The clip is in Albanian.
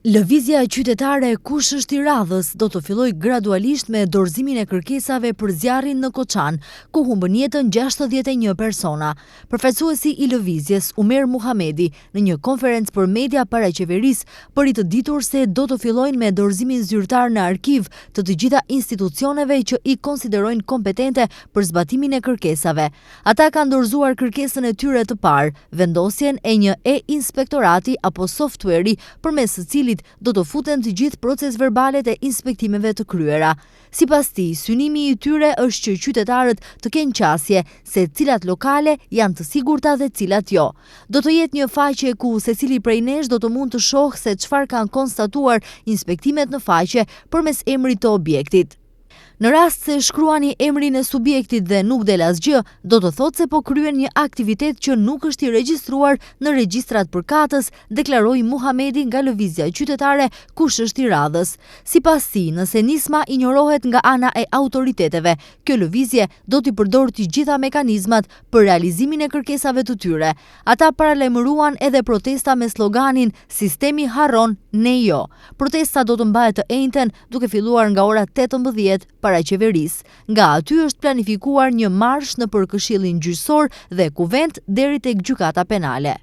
Lëvizja qytetare Kush është i radhës do të fillojë gradualisht me dorëzimin e kërkesave për zjarrin në Koçan, ku humbën jetën 61 persona. Përfaqësuesi i lëvizjes, Umer Muhamedi, në një konferencë për media para qeverisë, bëri të ditur se do të fillojnë me dorëzimin zyrtar në arkiv të të gjitha institucioneve që i konsiderojnë kompetente për zbatimin e kërkesave. Ata kanë dorëzuar kërkesën e tyre të parë, vendosjen e një e-inspektorati apo software-i përmes së cilit do të futen të gjithë procesverbalet e inspektimeve të kryera. Sipas tij, synimi i tyre është që qytetarët të kenë qasje se cilat lokale janë të sigurta dhe cilat jo. Do të jetë një faqe ku secili prej nesh do të mund të shohë se çfarë kanë konstatuar inspektimet në faqe përmes emrit të objektit. Në rast se shkruani emrin e subjektit dhe nuk del asgjë, do të thotë se po kryen një aktivitet që nuk është i regjistruar në regjistrat përkatës, deklaroi Muhamedi nga Lëvizja Qytetare Kush është i radhës. Sipas tij, nëse nisma injorohet nga ana e autoriteteve, kjo lëvizje do t'i përdorë të gjitha mekanizmat për realizimin e kërkesave të tyre. Ata paralajmëruan edhe protesta me sloganin Sistemi harron, ne jo. Protesta do të mbahet të enjten, duke filluar nga ora 18 para qeverisë. Nga aty është planifikuar një marsh nëpër Këshillin Gjyqësor dhe Kuvend deri tek Gjykata Penale.